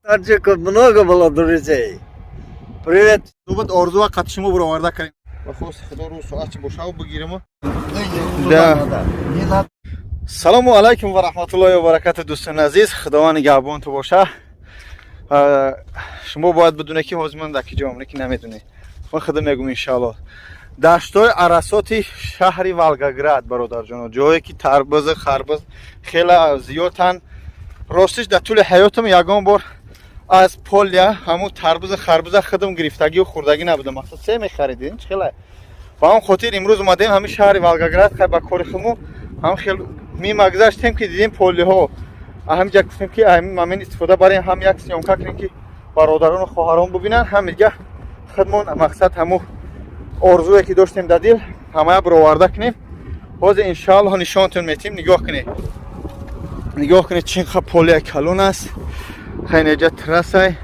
Таджиков много было друзей. Привет. Дубат орзу ва қатишимо буроварда кардем. Ба хости Худо рӯз соат чи бошаву бигирему. Да. Не надо. Салому алайкум ва раҳматуллоҳи ва баракату, дӯстони азиз. Худованд нигаҳбонту боша. Шумо бояд бидуне, ки ҳозир ман дар ки ҷо ки намедонед. Ман худо мегум, иншааллоҳ. Даштҳои арасоти шаҳри Волгоград, бародарҷоно, ҷое ки тарбуз, харбуз хеле зиёданд. Ростиш, дар тӯли ҳаётам ягон бор аз поля ҳамун тарбуза, харбуза худам гирифтагию хӯрдагӣ набудам. Мақсад, се мехаридем, чӣ хеле. Ба он хотир имрӯз омадем ҳамин шаҳри Волгоград, хай, ба кори худмо ҳам хел мимо гузаштем, ки дидем полиҳо. Ҳаминҷа гуфтем, ки ҳамин истифода барем, ҳам як съёмка кунем, ки бародарону хоҳарон бубинанд, ҳам дига худмон, мақсад, ҳамун орзуе ки доштем дар дил, ҳамая бароварда кунем. Ҳозир, иншааллоҳ, нишонтон метим. Нигоҳ кунед, нигоҳ кунед, чӣ қа полия калон аст. Хайнеҷа трассай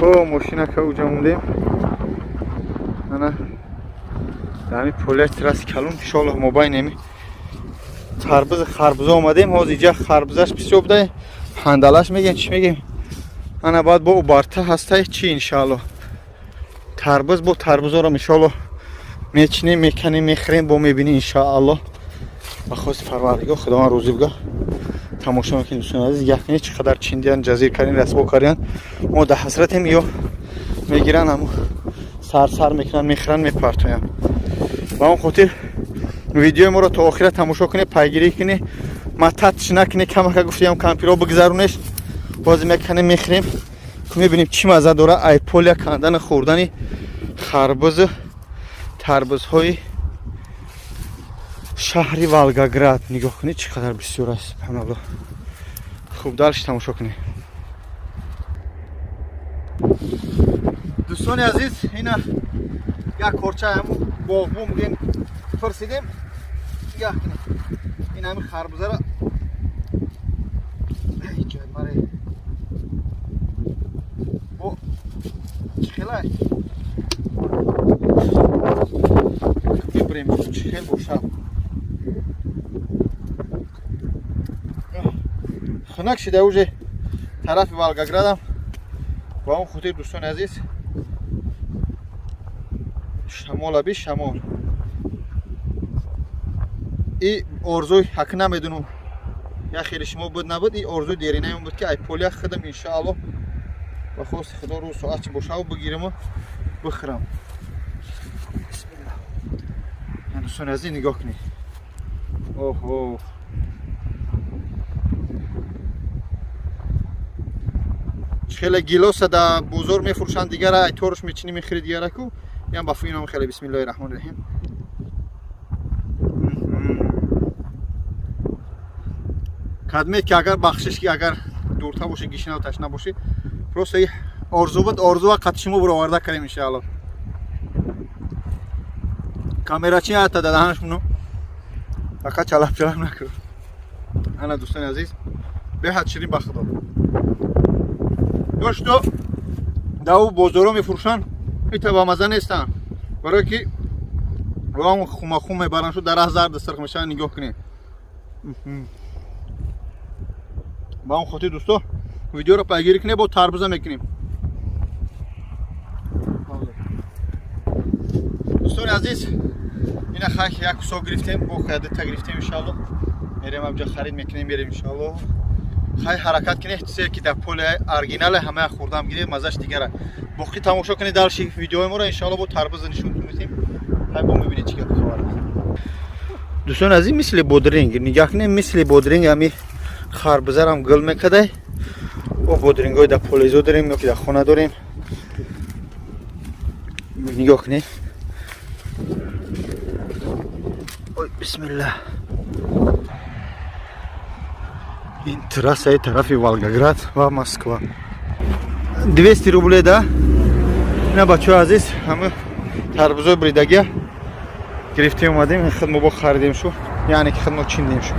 о мошинака уҷа мондем. Ана дар ҳамин полия, трасси калон, иншоаллоҳ, мобайни ҳами тарбузи, харбуза омадем. Ҳозир иҷа харбузаш бисёр буда, ҳандалаш мегем, чӣ мегем. Ана баъд бо убарта ҳастай чӣ, иншааллоҳ, тарбуз, бо тарбузоро, иншоаллоҳ, мечинем, меканем, мехӯрем, бо мебинем, иншааллоҳ. Ба хости Парвардигор, Худованд рӯзӣ буга. Тамошо мекунем, дӯстони азиз. Яқини чӣ қадар чиндиян, ҷазир кардин, расво кардиян. Мо дар ҳасратем, ё мегиранд, ҳаму сарсар мекунанд, мехӯранд, мепартоянд. Ба он хотир видеои моро то охира тамошо кунед, пайгирӣ кунед, мататш накунед. Камака гуфтиям, кампиро бигзаронеш. Ҳозир меканем, мехӯрем, мебинем, чӣ мазза дора ай поля кандани, хӯрдани харбузу тарбузҳои шаҳри Волгоград. Нигоҳ кунед, чӣ қадар бисёр аст, субҳаналлоҳ. Хуб, дальше тамошо кунед, дӯстони азиз. Ина як корча ҳамун боғбон мегӯем, пурсидем. Нигоҳ кунед, ин ҳамин харбузаро ҷой маре бо чӣ хелай мебурем, чӣ хел бошад. Хунак шида уже тарафи Волгоградам. Ба он хотир, дӯстони азиз, шамола би шамол. И орзуи ҳак намедунум, як хеле шумо буд, набуд. И орзуи деринаем буд, ки ай поля худам, иншааллоҳ, ба хости Худо рӯз соат чи бошаву бигираму бихӯрам. Бисмиллаҳ. Дӯстони азиз, нигоҳ кунед. Оҳо, хеле гилоса да бозор мефурӯшанд, дигара ай торш мечинӣ, мехӯри, дигараку ям ба фуинам хеле. Бисмиллоҳи раҳмони раҳим. Кадмет ки агар бахшиш, ки агар дурта бошӣ, гишнаву ташна бошӣ. Просто и орзу буд, орзу ва қатишимо буроварда кардем, иншааллоҳ. Камерачи ҳатта дадаҳанаш муно фақат чалаб чалаб накун. Ана, дӯстони азиз, беҳад ширин, ба Худо. Дошто даву бозоро мефурӯшанд, ита ба маза нестанд, барое ки вам хумахум мебаранд, шу дарах зард сирх мешаванд. Нигоҳ кунед. Ба он хотир, дӯсто, видеоро пайгирӣ кунед, бо тарбуза мекунем. Дӯстони азиз, ина хай як кусок гирифтем, бо хаядата гирифтем, иншаалло, мерем, абҷа харид мекунем, мерем, иншаалло. Хай, ҳаракат кунед, чизе ки дар поли оригинале, ҳамая хӯрдам гиред, маззаш дигара. Боқӣ тамошо кунед дальше видеои моро, иншаалло, бо тарбуза нишонтон метем. Хай, бо мебинед, чӣ гап хабар аст. Дӯстони азиз, мисли бодринг, нигоҳ кунед, мисли бодринг ҳами харбузарам гул мекадай. О, бодрингҳои дар полезо дорем ё ки дар хона дорем, нигоҳ кунед. Ой, бисмиллаҳ. Ин трассаи тарафи Волгоград ва Москва. 200 рублей да. Ина, бачаҳои азиз, ҳама тарбузои бридагия гирифтем, омадем, худ мо бо харидем шу, яъне ки худ мо чиндем шу.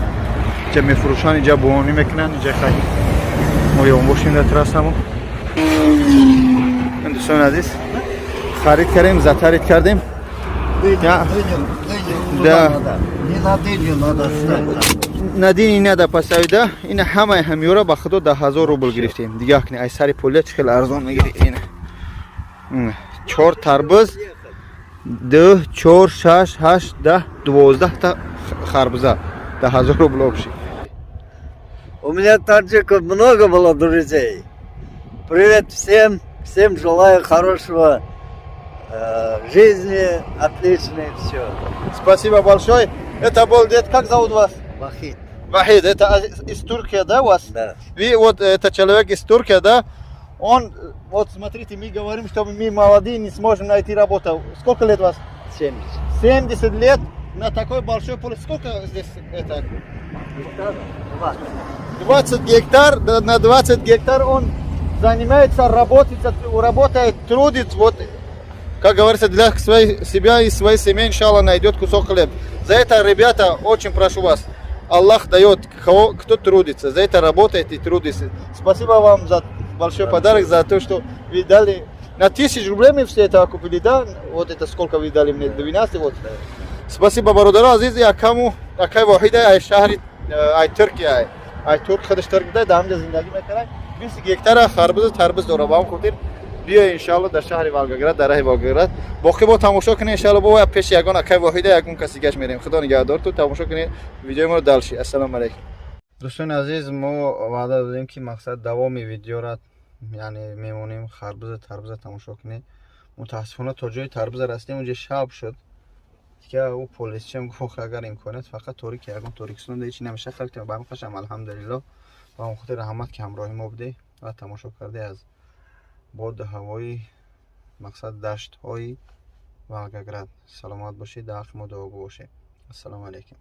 Иҷа мефурӯшанд, иҷа буонӣ мекунанд, иҷа хай мо ём бошем дар трассамо. Дӯстони азиз, харид кардем, затарид кардем. Дыню, Я- дыню, дыню туда Да. надо. Не на дыню надо ставить. На дыни надо поставить, да? Ина ҳамаи ҳамёра ба худо да 1000 рубл гирифтем. Дигар кни, ай сари поля чӣ хел арзон мегири. Ина. Чор тарбуз, ду, чор, шаш, ҳашт, 10, 12 та харбуза. Да 1000 рубл общий. У меня таджиков много было друзей. Привет всем, всем желаю хорошего жизни, отличной, все. Спасибо большое. Это был дед, как зовут вас? Вахид. Вахид, это из Турции, да, у вас? Да. Вы вот, это человек из Турции, да? Он, вот смотрите, мы говорим, что мы молодые, не сможем найти работу. Сколько лет вас? 70. 70 лет на такой большой поле. Сколько здесь это? 20 гектар, да, на 20 гектар он занимается, работает, работает, трудит, вот, как говорится, для своей, себя и своей семьи, иншаллах, найдет кусок хлеба. За это, ребята, очень прошу вас, Аллах дает, кого, кто трудится, за это работает и трудится. Спасибо вам за большой подарок, за то, что вы дали. На 1000 рублей мы все это купили, да? Вот это сколько вы дали мне, 12, вот. Спасибо, бародаро азиз, акаму, акай Воҳида, ай шаҳри, ай Туркия, ай турк, худаш турк да, дар ҳамҷа зиндагӣ мекунад. 20 гектара харбузу тарбуз дора. Ба ҳам хотир биё, иншалло, дар шаҳри Волгоград, дар раҳи Волгоград. Боқӣ бо тамошо кунед, иншалло, бо пеши ягон акай Воҳида, ягон каси гаш мерем. Худо нигаҳдор ту, тамошо кунед видеои моро дальше. Ассалому алайкум. Дӯстони азиз, мо ваъда додем, ки мақсад давоми видеора, яъне мемонем, харбуза тарбуза тамошо кунед. Мутаассифона, то ҷои тарбуза расидем, унҷа шаб шуд. Дигар ӯ полисчиам гуфт, агар имконият фақат торики, ягон торикистон да ҳечи намеша халтем. Ба ҳамқашам, алҳамдулилло. Ба он хотир раҳмат, ки ҳамроҳи мо будед ва тамошо карде аз боду ҳавои мақсад даштҳои Волгоград. Саломат бошед, дар ҳаққи мо дуогӯ бошед. Ассалому алайкум.